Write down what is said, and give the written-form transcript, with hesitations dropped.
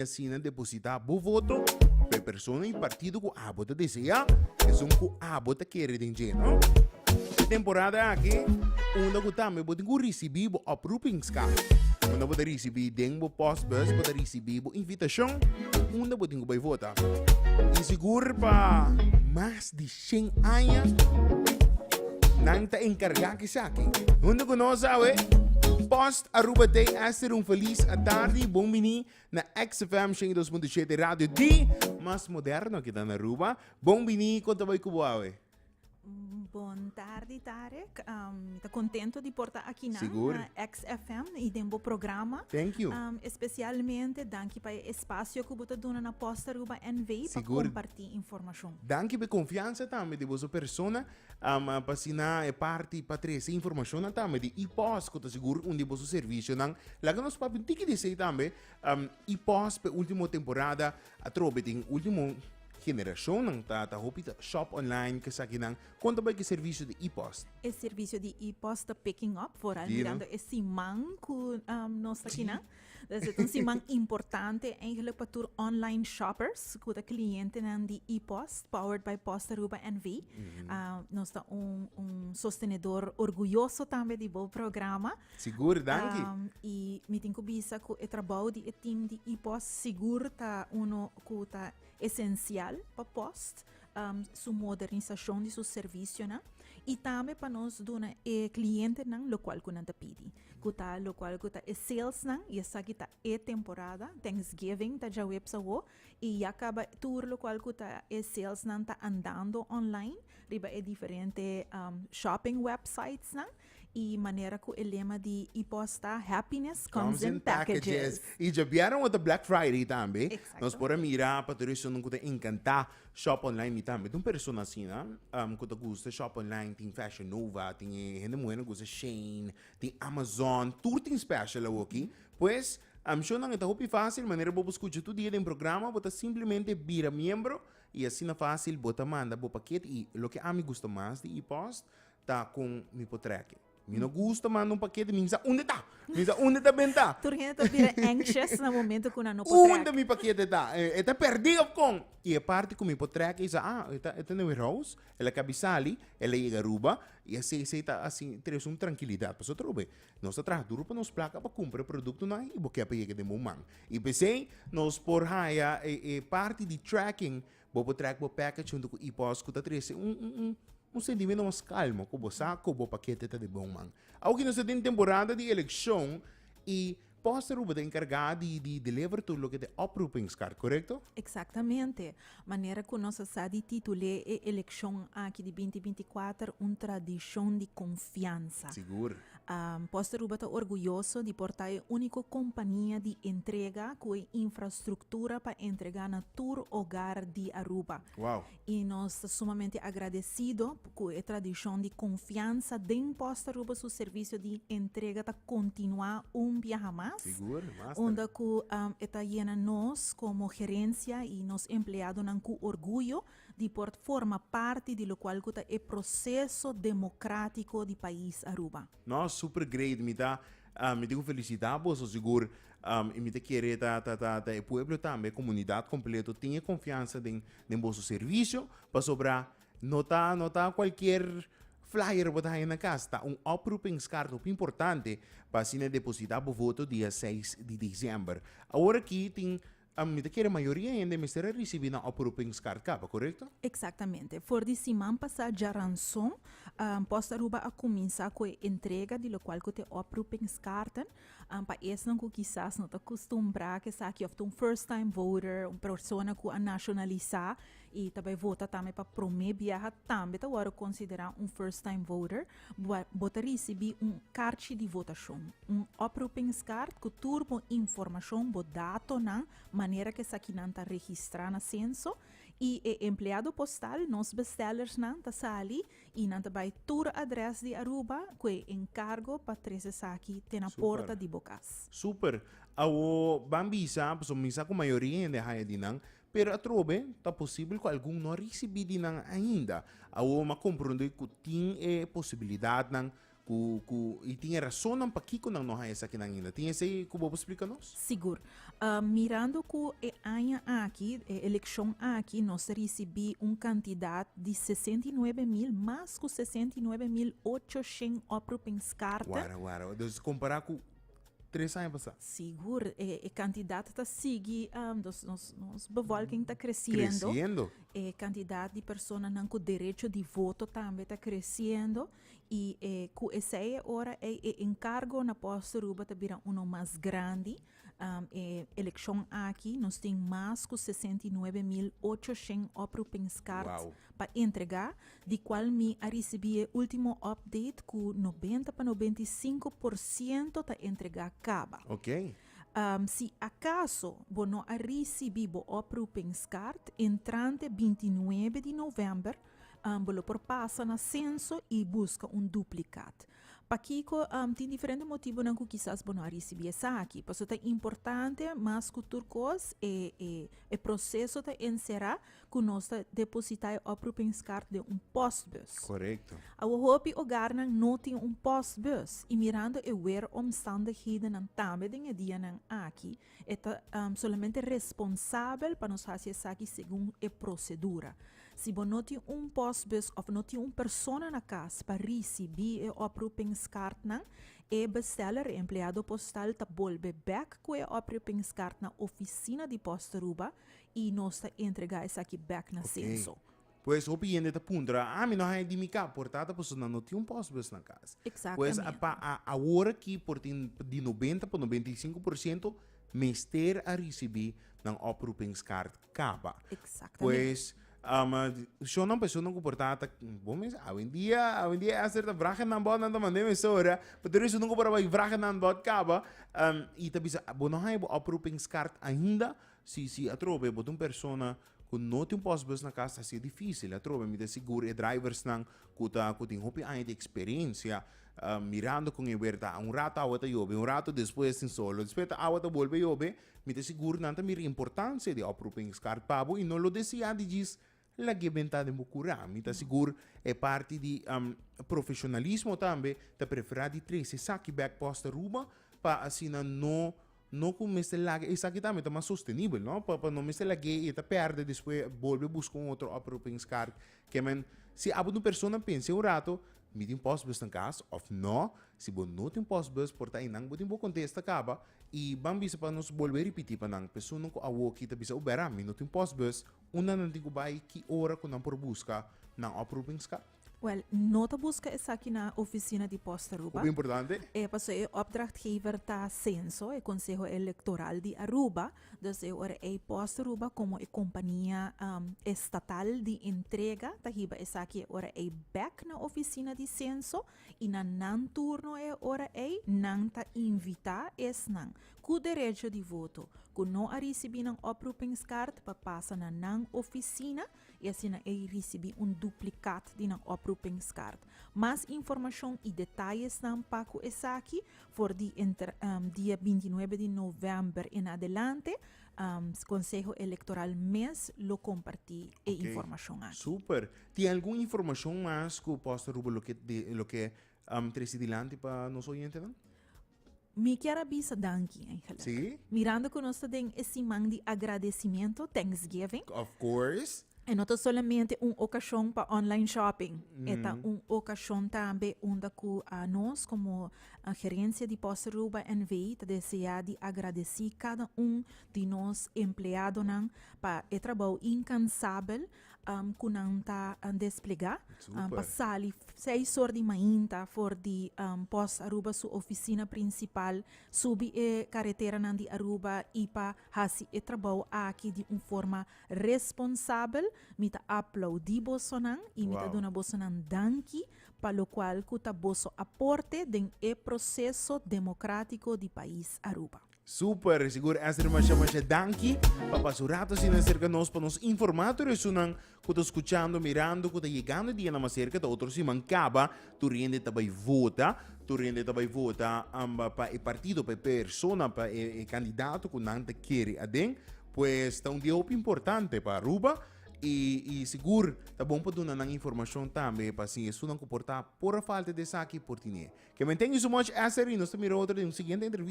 Asina depositá bo voto pa e persona i partido ku abo ta deseá, esun ku abo ta kere den dje, no? E temporada aki, unda ku tambe bo tin ku risibí bo oproepingskaart, unda bo ta risibí den bo postbus, bo ta risibí bo invitashon unda bo tin ku bai vota. I sigur pa mas di shen aña nan ta enkargá ku esaki. Huntu ku nos awe, Post Aruba Day Esther un felis atardi, bon bini na XFM 102.7 radio di mas moderno ki ta na Aruba. Bon bini, kon ta bai ku bo awe? Bon tardi Tarek, mi ta contento di por ta aki na Sigur. na XFM y den bo programa. Thank you. Especialmente danki pa e espacio cu bo ta duna na Post Aruba NV pa Sigur. comparti informacion. Danki pa e confiansa tambe di boso persona pa asina e parti pa trece informacionnan tambe di e-post cu ta sigur un di boso servicionan. Laga nos papia un tiki di esey tambe. E-post pa e ultimo temporada Atrobe den ultimo generacionnan ta ta hopi ta shop online kesakinan. Kon ta bai ku e servicio di e-post? E servicio di e-post ta picking up, vooral Di, no? mirando e siman ku nos ta kinan. Dus e ta un siman importante eigenlijk pa tur online shoppers ku ta clientenan di e-post, powered by Post Aruba NV. Nos ta un un sostenedor orguyoso tambe di bo programa. Sigur, danki. I mi tin ku bisa ku e trabou di e team di e-post sigur ta uno ku ta esensial pa post, su modernisashon di su servisionan i tambe pa nos duna e klientenan lokual ku nan ta pidi, ku ta lokual ku ta e salesnan i esaki ta e temporada, Thanksgiving ta djaweps awo i ya kaba tur lokual ku ta e salesnan ta andando online riba e diferente shopping websitesnan. I manera ku e lema di IPOS ta Happiness comes in packages. I djabièrnè wou ta Black Friday tambe. Exacto. Nos por a mira pa tur esun ku ta enkantá shop online. Mi tambe ta un persona asina ku ta gusta shop online. Tin Fashion Nova, tin e hende muhernan gusta Shein, tin Amazon. Tur tin special awoki. Pues, shownan e ta hopi fásil. Manera bo por skucha tur dia den programa, bo ta simplemente bira miembro i asina fásil bo ta manda bo pakete. I loke ami gusta mas di IPOS Ta con mi por trek. Mi no gusta manda un pakete, mi sa unda ta. Mi sa unda ta benta. Tur hende ta bira anxious na momento cu nan no por trek. Unda mi pakete ta? E ta perdi of con? Y e parti cu mi por trek is ah, e ta e ta na warehouse, el a cabi sali, el a yega Aruba, y así esey ta así trece un tranquilidad. Pasobra trobe, nos ta traha duro pa nos placa pa cumpra e productonan y bo ke pa yega den bo man. Y p'esey nos por haya e e parti di tracking, bo por trek bo package hunto cu e-post cu ta trece un un un Un sentimento mas calmo cu bo sa cu bo pakete ta di bon man. Awoki nos ta den temporada di eleccion y Post Aruba ta encarga di di deliver tur loke ta e oproepingskaart, corecto? Exactamente. Manera cu nos a sa di titul'é e eleccion aki di binti 24 un tradicion di confiansa. Sigur. Post Aruba ta orguyoso di por ta e unico compania di entrega cu e infrastructura pa entrega na tur hogar di Aruba. Wow. I nos ta sumamente agradesido ku e tradishon di konfiansa den Post Aruba su servisio di entrega ta kontinuá un biaha mas. Sigur, master. Unda ku e ta yena nos komo gerensia i nos empleadonan ku orguyo di por forma parti di lokual ku ta e proseso demokratiko di pais Aruba. No, super great. Mi ta mi tin ku felisitá boso sigur. I mi ta kere ta ta ta ta e pueblo tambe, e komunidat kompleto tin e konfiansa den den boso servisio, pasobra no ta no ta kualkier flyer bo ta haña na kas, ta un oproepingskaart hopi importante pa asina depositá bo voto dia seis di desèmber. Awor aki tin mi ta kere mayoria hende mester a risibí nan oproepingskaart kaba, korekto? Eksaktamente. For di siman pasá djaranson, Post Aruba a kuminsá ku e entrega di lokual ku ta e oproepingskaarten. Pa esnan ku kisas no ta kustumbrá ku esaki òf ta un first time voter, un persona ku a nashonalisá i ta bai vota tambe pa promé biaha tambe ta wòrdu konsiderá un first time voter, bo ta risibí un karchi di votashon, un oproepingskaart ku tur bo informashon, bo datonan, manera ku esakinan ta registrá na senso i e empleado postal, nos bestellersnan, ta sali I nan ta bai tur adres di Aruba ku e enkargo pa trese esaki te na porta di bo kas. Super. Awo ban bisa, pasobra mi sa ku mayoria hende a haña di nan, pero atrobe ta posibel ku algun no a risibí di nan ainda. Awo m'a komprondé ku tin e posibilidatnan. Ku ku i tin e rasonnan pakiko nan no haña esakinan ainda. Tin esei ku bo por splika nos? Sigur. Mirando ku e aña aki, e elekshon aki, nos a risibí un kantidat di 69 mil, mas ku 69,800 oproepingskaarten. Wara, wara. Dus kompará ku tres aña pasá. Sigur. E kantidat ta sigui, dus nos nos bevolking ta kresiendo. Kresiendo. E kantidat di personanan ku derecho di voto tambe ta kresiendo. I e ku esei e ora ei e enkargo na Post Aruba ta bira uno mas grandi. E elekshon aki nos tin mas ku 69,800 oproepingskaart pa entregá, di kual mi a risibí e último update ku 90 pa 95% ta entregá kaba. Si akaso bo no a risibí bo oproepingskaart entrante 29 di novèmber, Bo lo por pasa na censo y busca un duplicat. Pakico? Tin diferente motibonan cu kisas bo no a ricibi esaki. Pasobra ta importante mas cu tur cos e e e proceso ta encera cu nos ta deposita e oproepingskaart den un postbus. Awor hopi hogarnan no tin un postbus y mirando e weeromstandighedennan tambe den e dianan aki E ta solamente responsabel pa nos hasi esaki segun e prosedura. Si bo no tin un postbus of no tin un persona na kas pa risibí e oproepingskaartnan, e besteller, e empleado postal, ta bolbe bèk ku e oproepingskaart na ofisina di Post Aruba i nos ta entregá esaki bèk na Censo. Pues hopi hende ta puntra, ah mi no haña di mi ka, por ta ta pasobra nan no tin un postbus na kas. Pues pa awor aki por tin di 90 pa 95% mester a ricibi nan oproepingskaart kaba. Pues shownan personan ku por ta ta, bo mes awendia, awendia Esther ta vragen nan bot nan ta manda mesora, pero tur esun ku por a bai vragen nan bot kaba, i ta bisa bo no haña bo oproepingskaart ainda, si si atrobe bo ta un persona Ku no tin postbus na kas ta hasié difísil. Atrobe mi ta sigur e driversnan ku ta ku tin hopi aña di eksperensia mirando kon e wer ta. Un rato awa ta yobe, un rato despues tin solo, despues ta awa ta bolbe yobe. Mi ta sigur nan ta mira importansia di oproepingskaart pa bo i no lo deseá di djis lag'é bentá den bo kurá. Mi ta sigur e parti di profeshonalismo tambe ta preferá di trese esaki bèk Post Aruba pa asina no No ku mester laga esaki tambe ta mas sostenibel, no? Pa pa no mester lag'é i e ta pèrdè despues bolbe buska un otro oproepingskaart. Ke men, si abo ta un persona pensa un rato, mi tin postbus na kas òf no? Si bo no tin postbus por ta einan bo tin bo kontesta kaba i ban bisa pa nos bolbe ripití pa nan. Personan ku awoki ta bisa, oh bèra, mi no tin postbus, unda nan tin ku bai, ki ora ku nan por buska nan oproepingskaart? Wel, no ta busca esaki na oficina di Post Aruba. Hopi importante. E paso e opdrachtgever ta Censo, e Conseho Electoral di Aruba. Dus e ora ei Post Aruba como e compania estatal di entrega ta hiba esaki e ora ei bek na oficina di Censo y na nan turno e ora ei nan ta invita esnan cu derecho di voto cu no a ricibi nan oproepingskaart pa pasa na nan oficina i asina ei risibí un duplikat di nan oproepingskaart. Mas informashon i detayesnan pa ku esaki for di enter dia 29 di novèmber en adelante, Konseho Elektoral mes lo kompartí e informashon aki. Super. Tin algun informashon mas ku Post Aruba lo ke lo ke trese dilanti pa nos oyentenan? Mi kier a bisa danki eigenlijk. Sí. Mirando ku nos ta den e siman di agradecimiento, Thanksgiving. Of course. E no ta solamente un okashon pa online shopping. E ta un okashon tambe unda ku nos komo gerensia di Post Aruba NV ta desea di agradesí kada un di nos empleadonan pa e trabou inkansabel ku nan ta desplegá pa sali seis or di mainta for di Post Aruba su ofisina prinsipal, subi e kareteranan di Aruba i pa hasi e trabou aki di un forma responsabel. Mi ta aplaudí bosonan i mi ta duna bosonan danki pa lokual ku ta boso aporte den e proseso demokratiko di pais Aruba. Super, sigur Esther masha masha danki pa pasa un rato asina cerca nos pa nos informa tur esunnan cu ta scuchando, mirando, cu ta yegando e dianan mas cerca, ta otro siman caba, tur hende ta bay vota, tur hende ta bay vota amba pa e partido, pa e persona, pa e, e candidato cu nan ta kere aden, pues ta un dia hopi importante pa Aruba. I sigur ta bon pa duna nan informacion tambe pa si esunnan cu por ta por a falta di esaki por tine. Ke men thank you so much, Esther, y nos ta mira otro den un siguiente entrevista.